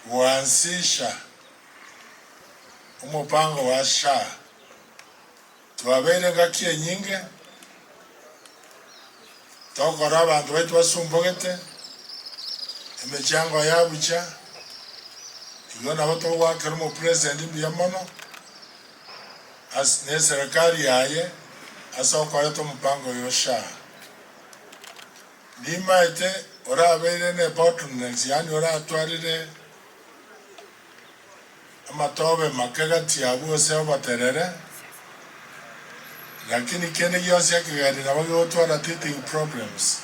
Goansisha omopango wa SHA. Twabeire engaki enyinge tokora abanto baito basumbogete, emechango yabucha, igo nabo togoakera omopresident mbuya mono ase neserekari yaye ase okoreta omopango oyo o SHA. Nimaete orabeire ne bottlenecks yaani oratwarire amatobe make gati abwo ase oboterere, lakini kende gionsi ekegeni nabo gegotwara teething problems.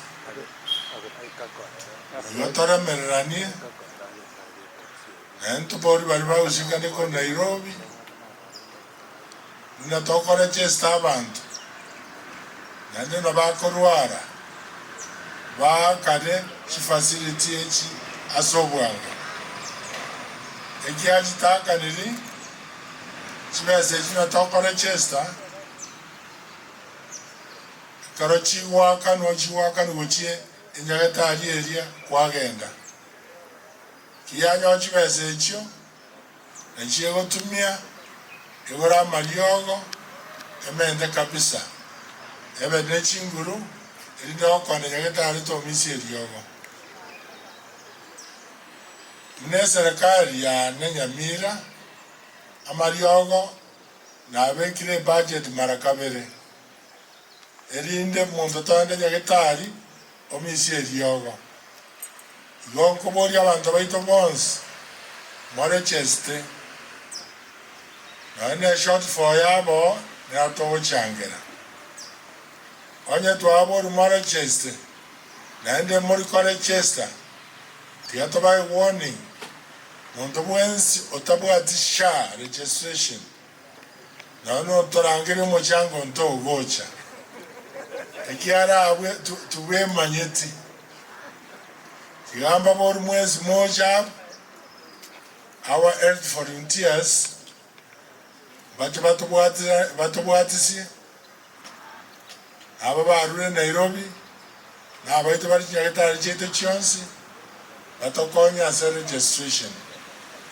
Igo toremereranie, naende ntobori baria bagosikani korwa Nairobi, buna tokoregesta abanto, naende nabakorwara baakane chifacility echi ase obwango. Ekiagera chitaakaniri chibesa echi buna tokoregesta, ekero chigoakanwa chigoakanwa gochia enyagetari eria kwagenda. Kianyora chibesa echio. Nachio egotumia igoro amariogo emente kabisa, ebe ne chinguru, erinde gokona nyagetari tomisia eriogo. Buna eserekari yane Nyamira, amariogo nabekire ebudget mara kabere, erinde monto toende nyagetari omisie eriogo. Igo nkoboria abanto baito bonsi, morecheste, nonya ne shortfall yabo nero togochangera. Onye twaborwa morecheste, naende mori korechesta, tiga tobae warning, monto bwensi otabwati SHA registration, Nonya notorangeria omochango ntogocha, ekiagera abwe tibwemanyeti. Tiga mbaborie mwensi moche abwo, our health volunteers mbache batobwatisie, aba barure Nairobi, na abaito bare chinyagetari chiaito chionsi, batokonye ase registration.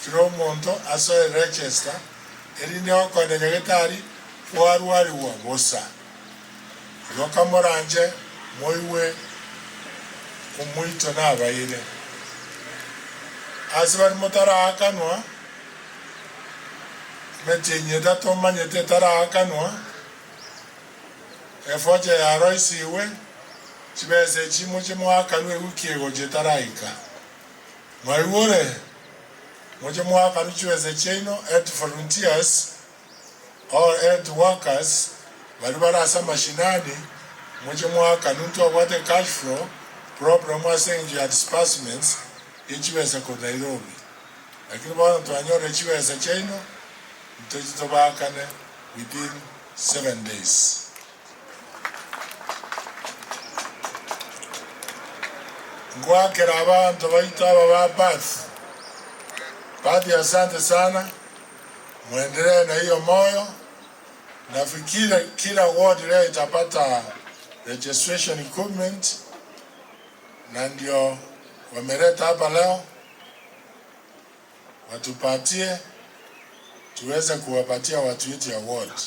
Kera omonto asoe register, erinde gokoenda nyagetari kwarwarigwa bosa. Igo kamoranche moigwe omoito nabaire. Ase baria motaraakanwa, emetienyi etato omanyete etaraakanwa, Efocha yaroisigwe, chibesa echi moche moakanwe ewiki egocha etaraika. Mwaigure? Moche moakanwe chibesa chiaino health volunteers or health workers baria bare ase amashinani moche moakanwe ntwabwate cash flow problem ase engencho ya disbursements ye chibesa korwa Nairobi. Lakini bono twanyorire chibesa chiaino ntoche tobaakane within 7 days. Ngoakera abanto baito aba ba Perth, Perth asante sana, muendelee na hiyo moyo. Nafikiri kila ward leo itapata registration equipment na ndio wameleta hapa leo watupatie tuweze kuwapatia watu wetu ya ward.